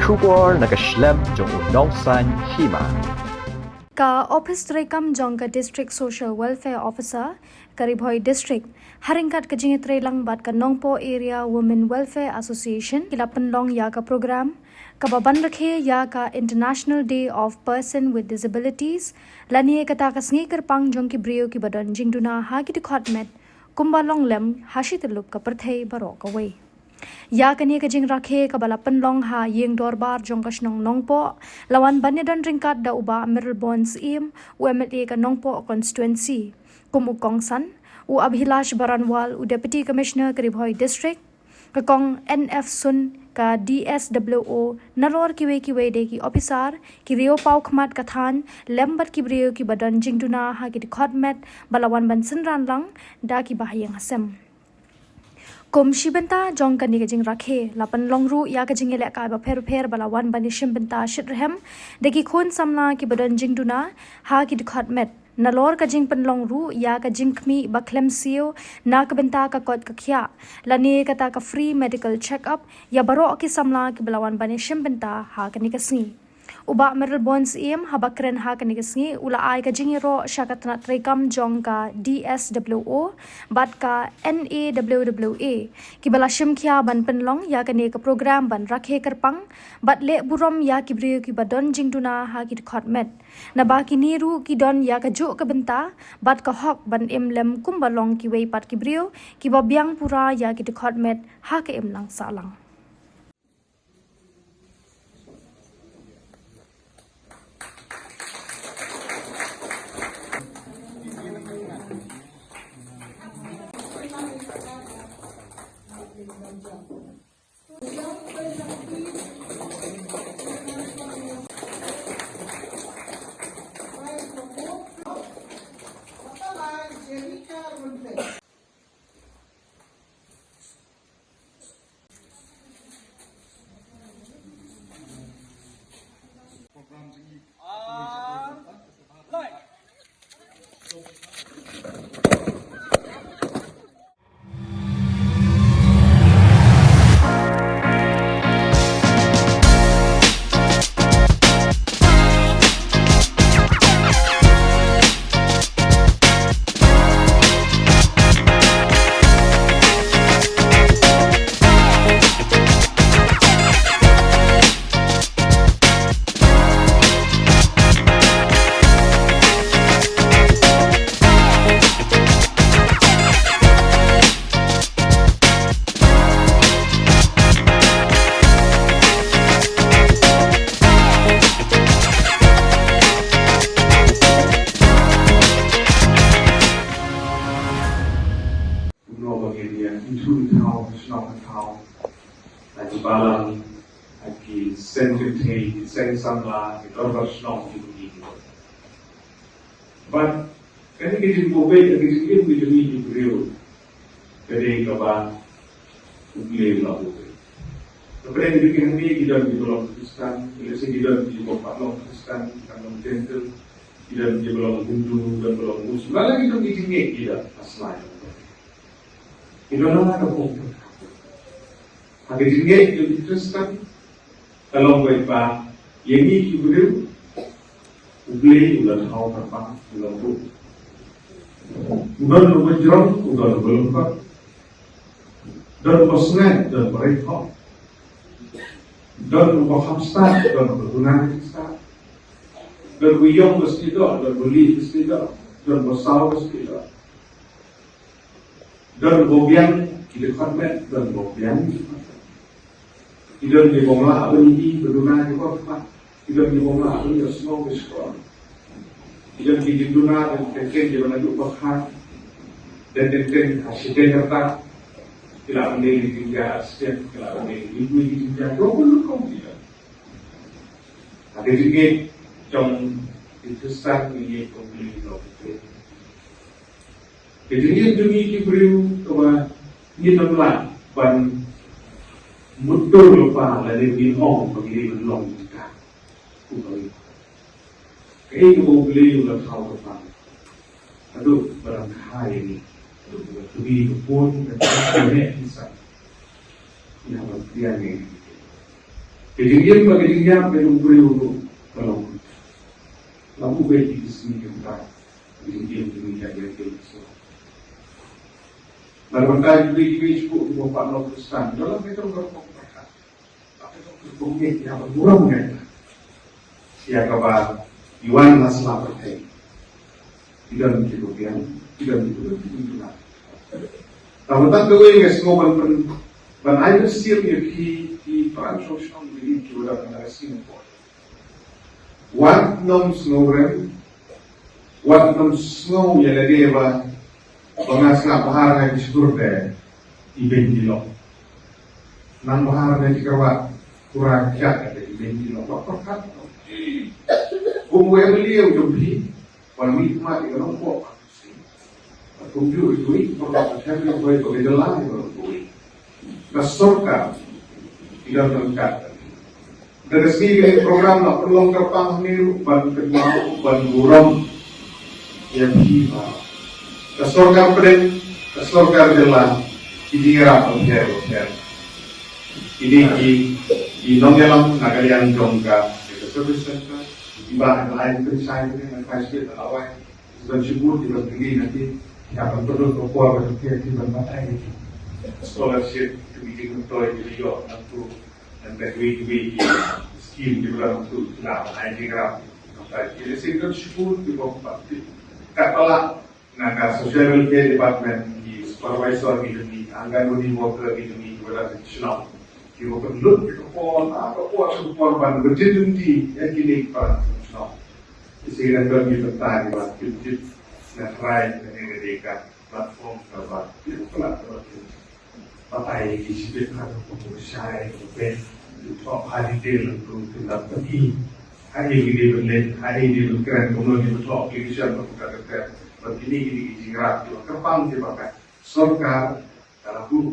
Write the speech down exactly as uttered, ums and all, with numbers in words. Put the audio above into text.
Khubor na ka shlem jong u nongsan hima. Ka Office Treikam jong ka District Social Welfare Officer, ka Ri Bhoi District, ha ryngkat ka jingïatreilang bad ka Nongpoh Area Women Welfare Association, ki la pynlong ïa ka program kaba ban rakhe ïa ka International Day of Person with Disabilities, lane kata ka sngi kyrpang jong ki briew kiba don jingduna ha ki dkhot met, kumba long lem ha shi tyllup ka pyrthei baroh kawei. Ïa kane ka jingrakhe kaba la pynlong ha ïing dorbar jong ka shnong Nongpoh, la wan ban ïadon ryngkat da u Bah Mayralborn Syiem, u M L A ka Nongpoh Constituency, kum u kongsan, u Abhilash Baranwal, u Deputy Commissioner ka Ri Bhoi District, ka Kong N F Sun, ka D S W O, nalor kiwei kiwei de ki ophisar, ki riew paw khmat ka thaiñ, lem bad ki briew kiba don jingduna ha ki dkhot met, ba la wan ban synran lang da ki bahaïing hasem. Kum shi bynta jong kane ka jingrakhe, la pynlong ruh ïa ka jingïalehkai bapher bapher ba la wan ban ïashim bynta shitrhem da ki khun samla kiba don jingduna ha ki dkhot met. Nalor ka jingpynlong ruh ïa ka jingkhmih ba khlem siew na ka bynta ka koit ka khiah, lane kata ka free medical check-up ïa baroh ki samla kiba la wan ban ïashim bynta ha kane ka sngi. U Bah Mayralborn Syiem, haba kren ha kane ka sngi, u la ai ka jingïaroh sha ka tnat treikam jong ka D S W O bad ka N A W W A, kiba la shim khia ban pynlong ïa kane ka program ban rakhe kyrpang bad leh burom ïa ki briew kiba don jingduna ha ki dkhot met. Naba kine ruh ki don ïa kajuh ka bynta bad ka hok ban im lem kumba long kiwei pat ki briew kiba biang pura ïa ki dkhot met ha ka imlang sahlang. Kumno ba ngin ïa ithuh ithaw, shnong ithaw, ha ki balang, ha ki seng kynthei, ki seng samla, ki dorbar shnong, ki bynta. Bad kane ka jingbuh beit, ka jingim ka jong ngi ki briew, ka dei kaba U Blei u la buh beit. Ka pyrthei ka dei hangne, ki don kiba long Khristan, lehse ki don kiba pat long Khristan, ki don long Jentil, ki don kiba long Hindu, ki don kiba long Muslim. Lada ki don ki jingngeit ki don ha sla jong ka pyrthei. Ki don ha ka pyrthei. Ha ka jingngeit jong ki Khristan, ka long beit ba ïa ngi ki briew, U Blei u la thaw kyrpang, u la buh. U don uba jrong, u don uba lyngkot. Don uba sngaid, don uba reit hok. Don uba kham stad, don uba duna stad. Don uba ïong ba sngewthuh, don uba lieh ba sngewthuh, don uba saw ba sngewthuh. Don uba biang ki dkhot met, don uba biang ki dkhot met. Ki don ki bym lah ban ïohi ba duna ki bym lah. Ki don ki bym lah ban ïohsngew ba shkor. Ki don ki jingduna, don ki teng teng kiba naduh ba kha. Don ki teng teng ha shiteng rta. Ki lah ban leh ki jingjia arsien, ki lah ban leh ki jingjia. Don ki rukom ki don. Ha ka jingngeit jong ki Khristan ngi ïeit kum ki long ki Khristan. Ka jingim jong ngi ki briew kaba ngin ym lah ban mutdur lypa lane ngin ong ba ngi dei ban long jingkah. Kumba ngi, kaei kaba U Blei u la thaw kyrpang, haduh ba dang kha ïa ngi, haduh ba ngi ka bun ka kha ïa ngi, ngi hap ban pdiang ïa ngi. Ka jingim bad ka jingïap ka jong u briew ruh ka long. La buh beit ki sngi ki bnai. Ka jingim jong ngi ka jingim ka sngi. Bad ban kai kiwei kiwei shuh kiba pat long Khristan. Dalam ka jong ka rukom pyrkhat. Bad ka jong ka rukom ngeit ïa ban burom ngeit. Ïa kaba i wan na sla pyrthei. Ki don kiba biang, ki don kiba biang, ki don kiba biang. Tang tang kawei nga sngew ban pyn, ban ai mynsiem ïa phi, phi para shong shnong, phi kiba don ha ka Singapore. Wat nym sngew rem, wat nym sngew ïa lade ba, ba nga sngap bha nga ki shkur te, i beiñ ki lok. Nang bha nga ki kyrwat, kura kjat te, i beiñ ki lok. Wat pyrkhat. Kum u M L A u jong phi, wan mih khmat ïa ka nongpop. Kumjuh ïa kiwei ki paralok ka them ïa kiwei, ka jylla ïa kiwei. Ka sorkar ki don ryngkat. Da ka sngi kane ka program la pynlong kyrpang hangne ruh ban kynmaw ban burom ïa phi baroh. Ka sorkar pdeng, ka sorkar jylla, ki jingïarap bapher bapher. Kine ki, ki nongïalam na ka liang jong ka, ka service center, kiba la ai pynshai kane na ka state na Hawaii. Ban shibun ki ban kylli na ki, ki hap ban pynlut ka por ban ki, ki ban batai ki. Scholarship, ki jingmyntoi ki ïoh na tu, na ka kiwei kiwei ki scheme ki ban tu, ki la ai ki grant. Ki lehse ki don shibun ki ban batai ki. Katba lah na ka social welfare department ki supervisor ki jong ngi, Anganwadi worker ki jong ngi, ki ban shnong. Ki ban pynlut ki por, ah, ka por, ka por ban bynta lynti ïa kine ki para shnong. Ki shu nang don ki bynta kiba tip tip, nga try kane ka dei ka platform kaba tip, platform kaba tip. Batai ki shibit ha ka pynshai ka pyn, ki thoh ha detail lem tu ki la pyni. Ha ïa ki dei ban leh, ha ïa ki dei ban kren, kumno ki thoh application ba ka kren. Ba kine ki dei ki jingïarap kiba kyrpang kiba ka sorkar ka la buh.